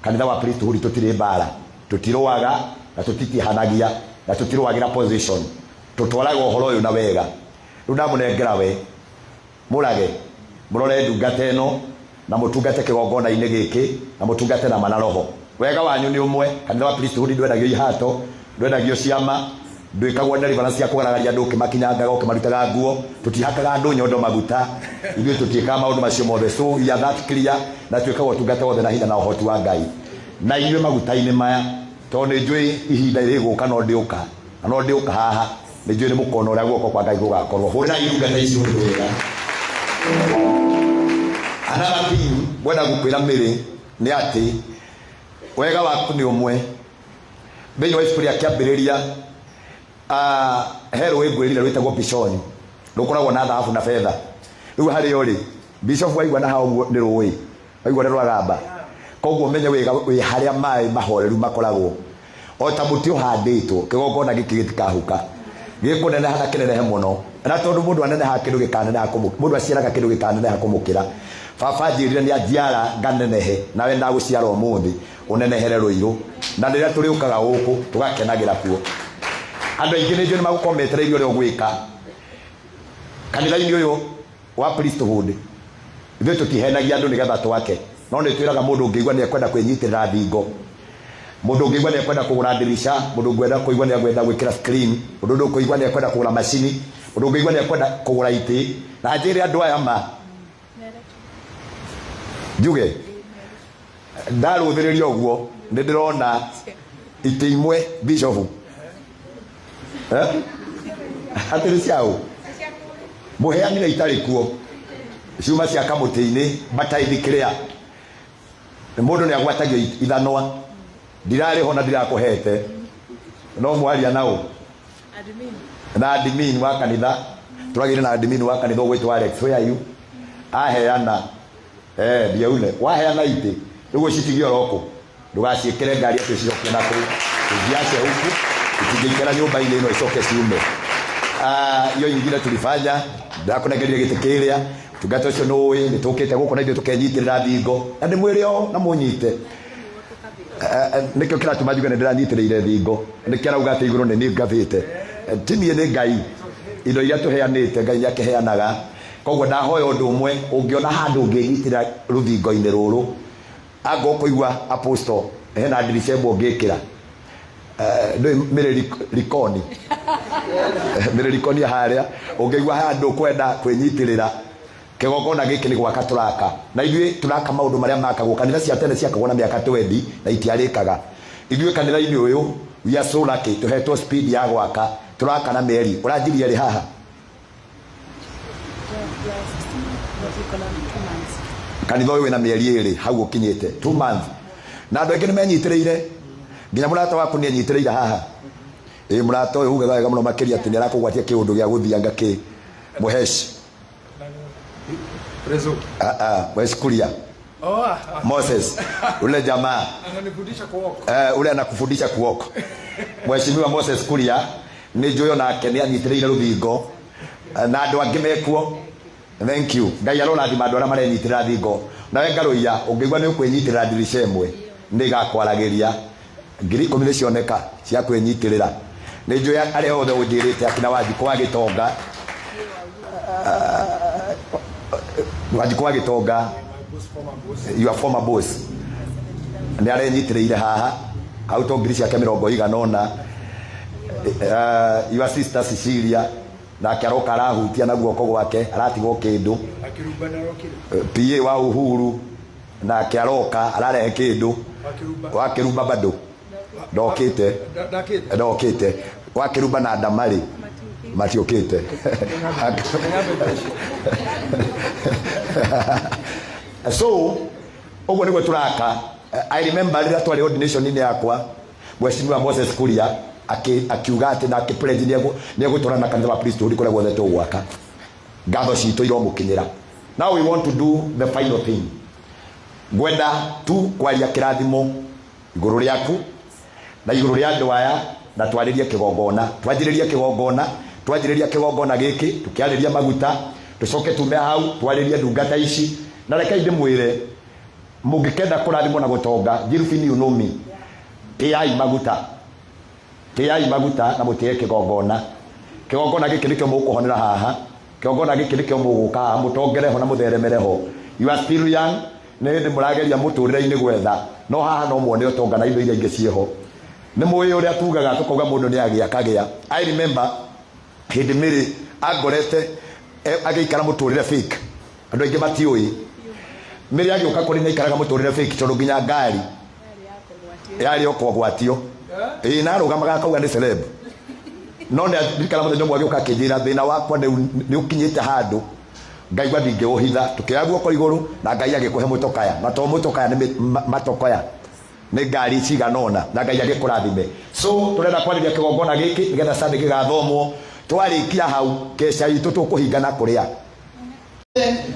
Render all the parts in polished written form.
Kanitha wa priesthood tũtirĩ mbara, tũtirũaga na tũtitihanagia na tũtirũagĩra position, tũtwaraga ũhoro ũyũ na wega. Rĩu ndamũnengera we mũrage, mũrore ndungata ĩno na mũtungate kĩgongona-inĩ gĩkĩ na mũtungate na mana roho. Wega wanyu nĩ ũmwe. Kanitha wa priesthood ndwendagio ihato, ndwendagio ciama, ndwĩkagwo deliverance cia kũgaragaria andũ ũkĩmakinyangaga ũkĩmarutaga nguo, tũtihakaga andũ nyondo maguta, ithuĩ tũtiĩkaga maũndũ macio mothe. So we are that clear, na twĩkaga ũtungata wothe na hinya na ũhoti wa Ngai. Na inyuĩ maguta-inĩ maya, tondũ nĩ njũĩ ihinda rĩgũka no ndĩũka, na no ndĩũka haha, nĩ njũĩ nĩ mũkona ũrĩa guoko kwa Ngai gũgakorwo. Hũrĩrai ndungata ici ũndũ wega. Another thing ngwenda gũkwĩra Mary nĩ atĩ wega waku nĩ ũmwe. Thĩinĩ wa ibuku rĩa Kĩambĩrĩria, he rũĩ ngwĩrire rwĩtagwo Pishoni, rũkoragwo na thahabu na betha. Rĩu harĩa ũrĩ, bishop waigua na hau ũguo nĩ rũĩ, waigua nĩ rwagamba. Koguo ũmenye wĩ harĩa maĩ mahoreru makoragwo. O ta mũtĩ ũhandĩtwo, kĩgongona gĩkĩ gĩtikahuka. Gĩkũneneha na kĩnenehe mũno. Na tondũ mũndũ anenehaga kĩndũ gĩkaneneha kũmũkĩra, mũndũ aciaraga kĩndũ gĩkaneneha kũmũkĩra. Baba anjĩrire nĩ anjiara nganenehe, nawe ndagũciara ũmũthĩ ũnenehere Rũirũ. Na rĩrĩa tũrĩũkaga gũkũ tũgakenagĩra kuo. Andũ aingĩ nĩ njũĩ nĩ magũkorwo metereire ũrĩa ũgwĩka kanitha-inĩ ũyũ wa priesthood. Ithuĩ tũtihenagia andũ nĩgetha twake, no nĩ twĩraga mũndũ ũngĩigua nĩ ekwenda kwĩnyitĩrĩra thingo, mũndũ ũngĩigua nĩ ekwenda kũgũra ndirisha, mũndũ ũngĩenda kũigua nĩ ekwenda gwĩkĩra screen, mũndũ ũngĩigua nĩ ekwenda kũgũra macini, mũndũ ũngĩigua nĩ ekwenda kũgũra itĩ. Na njĩre andũ aya ma njuge ndarũthĩrĩria ũguo nĩ ndĩrona itĩ imwe bishop atĩ nĩ ciaũ mũheanire itarĩ kuo, ciuma cia kamũtĩ-inĩ, but I declare mũndũ nĩ agwatagio ithanwa, ndirarĩ ho na ndirakũhete, no mwaria nao na admin wa kanitha, tũragĩire na admin wa kanitha ũgwĩtwo Alex, where are you? Aheana ndiaune waheana itĩ rĩu ũcitigie oroko, ndũgaciĩkĩre ngari atĩ ũcicokie na kũu, ũciace huku itingĩikara nyũmba-inĩ ĩno icoke ciume. Iyo ingine tulifanya, ndakũnengerire gĩtĩ kĩrĩa, tungata ũcio nĩ ũĩ, nĩ tũkĩte gũkũ na ithuĩ tũkenyitĩrĩra thingo, na ndĩmwĩre o na mũnyite. Nĩkĩo kĩratũma njuge nĩ ndĩranyitĩrĩire thingo, nĩkĩo arauga atĩ igũrũ nĩ niĩ ngathĩte, ti niĩ nĩ Ngai. Indo iria tũheanĩte Ngai nĩ akĩheanaga. Koguo ndahoya ũndũ ũmwe, ũngĩona handũ ũngĩnyitĩrĩra rũthingo-inĩ rũrũ, anga ũkũigua apostle hena ndirica ĩmwe ũngĩkĩra, ndũĩ mĩrĩ rikoni, mĩrĩ rikoni harĩa ũngĩigua handũ ũkwenda kwĩnyitĩrĩra. Kĩgongona gĩkĩ nĩ gwaka tũraka, na ithuĩ tũraka maũndũ marĩa makagwo. Kanitha cia tene ciakagwo na mĩaka 20 na itiarĩkaga. Ithuĩ kanitha-inĩ ũyũ we are so lucky, tũhetwo speed ya gwaka, tũraka na mĩeri. Ũranjirie rĩ haha? Kanitha ũyũ wĩna mĩeri ĩrĩ hau ũkinyĩte 2 months, na andũ aingĩ nĩ menyitĩrĩire, nginya mũrata waku nĩ enyitĩrĩire haha. Ĩ mũrata ũyũ ugaga wega mũno makĩria atĩ nĩ arakũgwatia kĩũndũ gĩa gũthianga kĩ mũheshi. Mũheshi Kuria. Moses ule jamaa ananifundisha kuoka. Ule anakufundisha kuoka. Mheshimiwa Moses Kuria nĩ njũĩ onake nĩ anyitĩrĩire rũthingo na andũ angĩ mekuo. Thank you. Ngai arorathima andũ arĩa marenyitĩrĩra thingo. Nawe Ngarũiya ũngĩigua nĩ ũkwĩnyitĩrĩra ndirica ĩmwe nĩ ĩgakwaragĩria 10,000 nĩ cioneka cia kwĩnyitĩrĩra. Nĩ njũĩ arĩa othe ũnjĩrĩte akina Wanjikũ wa Gĩtonga, Wanjikũ wa Gĩtonga, your former boss, nĩ arenyitĩrĩire haha arutwo ngiri ciake mĩrongo igana ũna. Your sister Cecilia nake aroka arahutia na guoko gwake aratigwo kĩndũ. PA wa Uhuru nake aroka ararehe kĩndũ. Wa Kĩrumba bado ndokĩte, ndokĩte. Wa Kĩrumba na Ndamari matiũkĩte. So ũguo nĩguo tũraka. I remember rĩrĩa twarĩ ordination-inĩ yakwa, Mheshimiwa Moses Kuria akiuga atĩ na akĩ-pledge nĩ egũtwarana na kanitha wa priesthood kũrĩa guothe tũgwaka. Ngatho citũ iromũkinyĩra. Now we want to do the final thing. Ngwenda tu kwaria kĩrathimo igũrũ rĩaku na igũrũ rĩa andũ aya, na twarĩrie kĩgongona. Twanjĩrĩrie kĩgongona, twanjĩrĩria kĩgongona gĩkĩ, tũkĩarĩria maguta, tũcoke tume hau twarĩrie ndungata ici. Na rekei ndĩmwĩre, Mũngĩkenda kũrathimwo na gũtonga, Jirubini you know me. Tĩai maguta. Tĩai maguta na mũtĩe kĩgongona. Kĩgongona gĩkĩ nĩkĩo mũkũhonera haha. Kĩgongona gĩkĩ nĩkĩo mũgũka haha, mũtongere ho na mũtheremere ho. You are still young, nĩ hĩndĩ mũrageria mũtũrĩre-inĩ gwetha. No haha no muone ũtonga na indo iria ingĩ ciĩho. Nĩ mũĩ ũrĩa tugaga tũkauga mũndũ nĩ agĩa akagĩa. I remember hĩndĩ Mary angorete agĩikara mũtũrĩre fake. Andũ aingĩ matiũĩ. Mary agĩũka kũrĩ nĩ aikaraga mũtũrĩre fake tondũ nginya ngari yarĩ o kũgwatio. Ĩĩ na arũgamaga akauga nĩ celeb. No nĩ ndirikana mũthenya ũmwe agĩũka akĩnjĩra thĩna wakwa nĩ ũkinyĩte handũ ngaigua ndingĩũhitha. Tũkĩoya guoko igũrũ na Ngai agĩkũhe mũtokaya. Na to mũtokaya nĩ matokoya. Nĩ ngari cigana ũna na Ngai agĩkũrathime. So tũrenda kwarĩria kĩgongona gĩkĩ nĩgetha Sunday gĩgathomwo. Twarĩkia hau keca itũ tũkũhingana kũrĩa.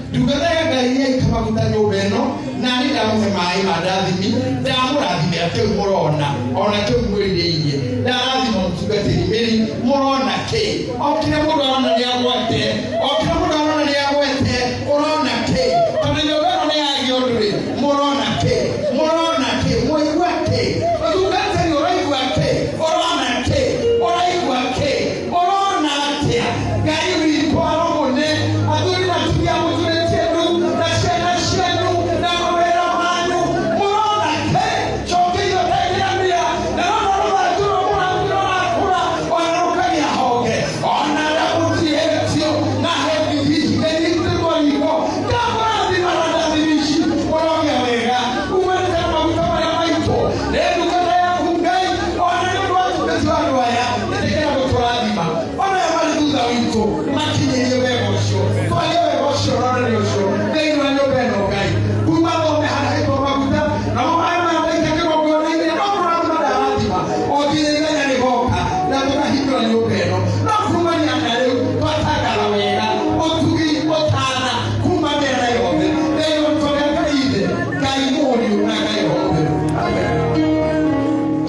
Ndungata ya Ngai yaita maguta nyũmba ĩno na niĩ ndamũhe maĩ ma ndathimi, ndamũrathimĩra kĩu mũrona ona kĩu mwĩrirĩirie. Ndarathima mũtungatĩri Mary, mũrona kĩ? O kĩrĩa mũndũ arona nĩ agwete, o kĩrĩa mũndũ arona nĩ agwete, ũrona kĩ? Tondũ nyũmba ĩno nĩ yagĩa ũndũ rĩ, mũrona kĩ? Mũrona kĩ? Mwaigua kĩ? Mũtungatĩri ũraigua kĩ? Ũrona kĩ? Ũraigua kĩ? Ũrona atĩa? Ngai witũ aromũne athuri na atumia mũturĩtie ndu na ciana cianyu na mawĩra manyu, mũrona kĩ? Cokeio tegeramia na rona rũthanju rũmũrathime rũrakũra ona rũkagĩa honge ona ndamũtigĩtio na he bidii ĩnyitĩtwo riko. Ndamũrathima na ndathimi ici ũrogĩa wega umanĩte na maguta marĩa maitũ nĩ ndungata yaku Ngai, ona nĩ ũndũ wa ũtungati wa andũ aya ĩtĩkĩra gũtũrathima ona aya marĩ thutha witũ makinyĩrie wega ũcio, twarie wega ũcio ronere ũcio thĩinĩ wa nyũmba ĩno Ngai kuma thome harĩa haitwo maguta namo maĩ maya maita kĩgongona-inĩ no kũrathima ndarathima o nginya ithenya rĩgoka na tũkahingũra nyũmba ĩno. No kumania na rĩu twatangatha wega ũtugi ũtana kuma mĩena yothe thĩinĩ wa rĩĩtwa rĩa Ngai Ithe, Ngai Mũriũ na Ngai Roho Mũtheru. Amen.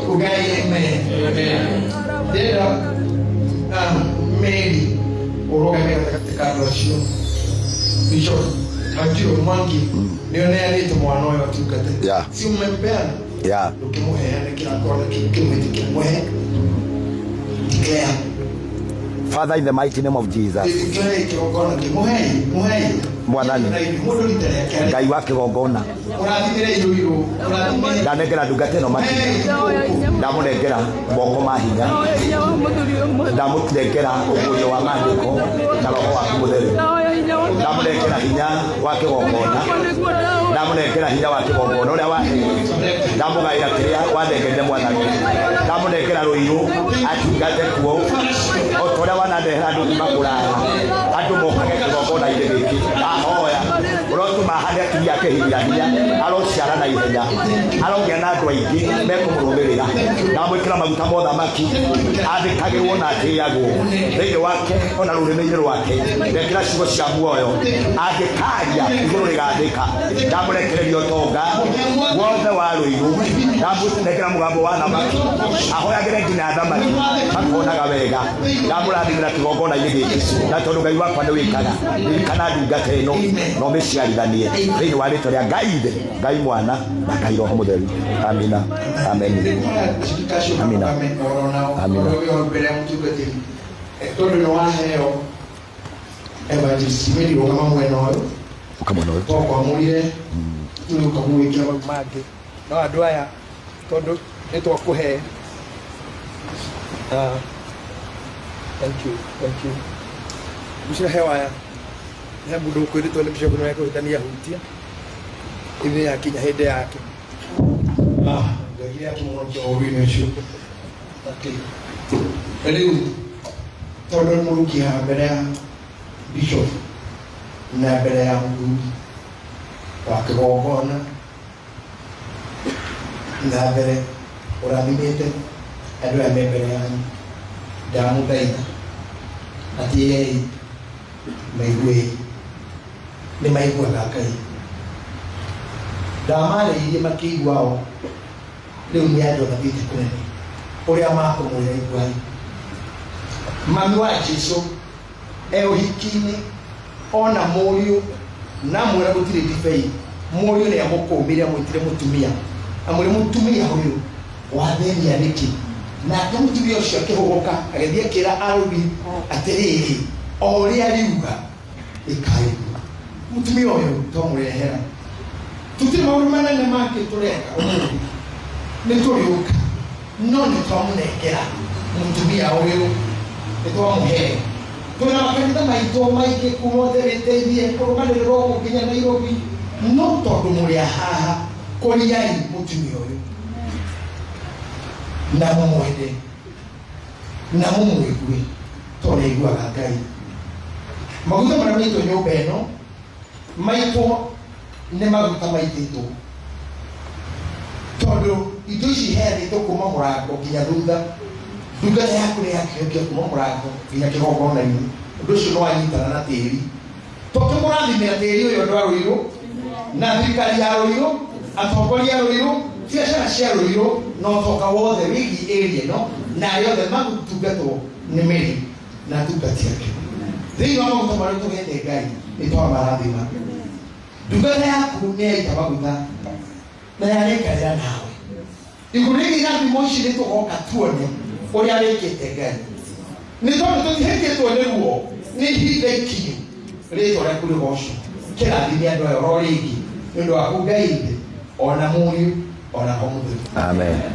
Ugai amen. Ndĩrenda Mary ũrũgame gatagatĩ ka andũ acio. Bishop Wanjiru Mwangi nĩ ũneanĩte mwana ũyũ atungate. Yeah. Si umempeana? Yeah. Ũkĩmũheana kĩrĩa kĩmwĩtĩkĩra mũhe. Declare. Father, in the mighty name of Jesus. Declare kĩgongona kĩ mũhei, mũhei. Mwathani. Mũndũ rita rĩake arĩ. Ngai wa kĩgongona. Ũrathimĩre irũirũ. Ũrathimĩre. Ndanengera ndungata ĩno makinya. Ndamũnengera moko ma hinya. Ndamũnengera ũguũrio wa maandĩko na roho waku mũtheru. Ndamũnengera hinya wa kĩgongona. Ndamũnengera hinya wa kĩgongona ũrĩa waheire. Ndamũgaĩra kĩrĩa wanengerire Mwathani. Ndamũnengera rũirũ atungate kuo o ta ũrĩa wanandehera andũ kuma kũraya. Andũ mokage kĩgongona-inĩ gĩkĩ. Ndahoya ũrotũma hane atumia akĩhinyahia, arociara na ihenya, arogĩa na andũ aingĩ mekũmũrũmĩrĩra. Ndamwĩkĩra maguta ma ũthamaki, athĩkagĩrwo na atĩagwo thĩinĩ wake ona rũrĩmĩ-inĩ rwake. Ndekĩra ciugo cia muoyo, angĩkaria igũrũ rĩgathĩka. Ndamũrekereria ũtonga wothe wa rũirũ. Ndamũnengera mũgambo wa thamaki, ahoyagĩre nginya thamaki makonaga wega. Ndamũrathimĩra kĩgongona-inĩ gĩkĩ, na tondũ Ngai wakwa nĩ wĩkaga, ririkana ndungata ĩno na ũmĩciarithanie thĩinĩ wa rĩĩtwa rĩa Ngai Ithe, Ngai Mwana na Ngai Roho Mũtheru. Amina. Amen. Amina. Amina. Mbere ya mũtungatĩri tondũ nĩ waheo Evangelist Mary rũgama mwena ũyũ. Ũkamwena ũyũ. Twakwamũrire rĩu ũkamũĩkĩra mau mangĩ no andũ aya tondũ nĩ twakũhe. Thank you, thank you. Gucira he waya he mũndũ ũkwĩrĩtwo nĩ bishop nĩ ekũhĩtania hutia ithe yakinya hĩndĩ yake. Ngai akĩmũhonokia ũũru-inĩ ũcio. Okay. Rĩu tondũ nĩ mũrũki haha mbere ya bishop na mbere ya mũthuri wa kĩgongona na mbere ũrathimĩte andũ aya me mbere yanyu, ndamũthaitha atĩei maiguei nĩ maiguaga Ngai. Ndamarĩirie makĩigua o rĩu nĩ andũ mathiĩte kũnene ũrĩa makũmwĩra iguai. Mami wa Jesũ e ũhiki-inĩ ona mũriũ na mwĩra gũtirĩ ndibei Mũriũ nĩ amũkũmire amwĩtire mũtumia. Amwĩre mũtumia ũyũ wathĩnia nĩkĩ? Nake mũtumia ũcio akĩhũgũka agĩthiĩ akĩra arũri atĩrĩrĩ, o ũrĩa riuga ĩkaigua. Mũtumia ũyũ twamũrehera. Tũtirĩ maũndũ manene mangĩ tũreka ũmũthĩ. Nĩ tũrĩũka no nĩ twamũnengera mũtumia ũyũ, nĩ twamũhe. Twĩna makanitha maitũ maingĩ kuma ũtherĩteithie kũrũmanĩrĩra ũguo nginya Nairobi, no tondũ mũrĩ a haha kũriai mũtumia ũyũ na mũmwende na mũmũigue tondũ nĩaiguaga Ngai. Maguta marĩa maitwo nyũmba ĩno maitwo nĩ maguta maitĩtwo tondũ indo ici iheanĩtwo kuma mũrango nginya thutha. Ndungata yaku nĩ yakĩhĩtia kuma mũrango nginya kĩgongona-inĩ. Ũndũ ũcio nĩ wanyitana na tĩri. Tũkĩmũrathimĩra tĩri ũyũ andũ a Rũirũ na thirikari ya Rũirũ, atongoria a Rũirũ, biacara cia Rũirũ na ũtonga wothe wĩgiĩ area ĩno na arĩa othe magutungatwo nĩ Mary na atungati ake. Thĩinĩ wa maguta marĩa tũhete Ngai nĩ twamarathima. Ndungata yaku nĩ yaita maguta na yarĩkanĩra nawe. Igũrũ rĩgiĩ irathimo ici nĩ tũgoka tuone ũrĩa wĩkĩte Ngai. Nĩ tondũ tũtihĩtĩtwo nĩ ruo, nĩ ihinda ikinyu rĩtwa rĩaku rĩgocwo. Kĩrathime andũ aya oro rĩngĩ nĩ ũndũ waku Ngai ithe, ona Mũriũ, ona Roho Mũtheru. Amen.